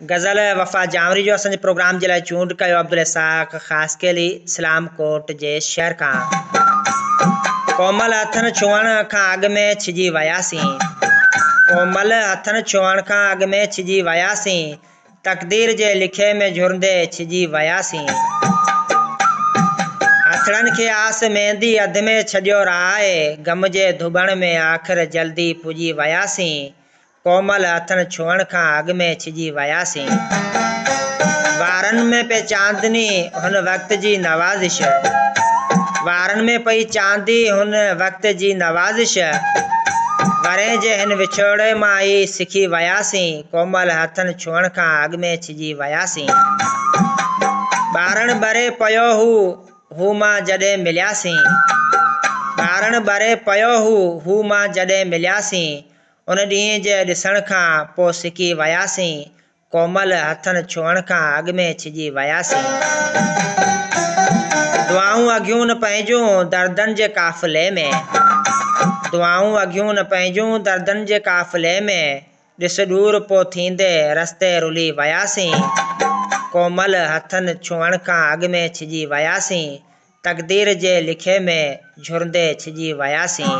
غزل وفا جانوري جو اسان جي پروگرام جي لاء چونڊ ڪيو عبدالاسحاق خاصخيلي اسلام ڪوٽ جي شهر کان. ڪومل هٿن ڇهڻ کان اڳ ۾ ڇڄي وياسين. ڪومل هٿن ڇهڻ کان اڳ ۾ ڇڄي وياسين. تقدير جي لکي ۾ جهرندي ڇڄي وياسين. هٿڙن کي آس ميندي اڌ ۾ ڇڏيو رهائي، غم جي ڌٻڻ ۾ آخر جلدي پڄي وياسين. ڪومل هٿن ڇهڻ کان اڳ ۾ ڇڄي وياسين. وارن ۾ پئي چاندني هن وقت جي نوازش. وارن ۾ پئي چاندي هن وقت جي نوازش. ورهين جي هن وڇوڙي مان ئي سکي وياسين. ڪومل هٿن ڇهڻ کان اڳ ۾ ڇڄي وياسين. ٻارڻ ٻري پيو هو، هو مان جڏهن ملياسين. ٻارڻ ٻري پيو هو، هو مان جڏهن ملياسين. ان ڏينهن جي ڏسڻ کان پو سڪي وياسين. ڪومل هٿن ڇهڻ کان اڳ ۾ ڇڄي وياسين. دعائون اگهيون نه پنهنجون دردن جي قافلي ۾. دعائون اگهيون نه پنهنجون دردن جي قافلي ۾. ڏس ڏور پو ٿيندي رستي رلي وياسين. ڪومل هٿن ڇهڻ کان اڳ ۾ ڇڄي وياسين. تقدير جي لکي ۾ جهرندي ڇڄي وياسين.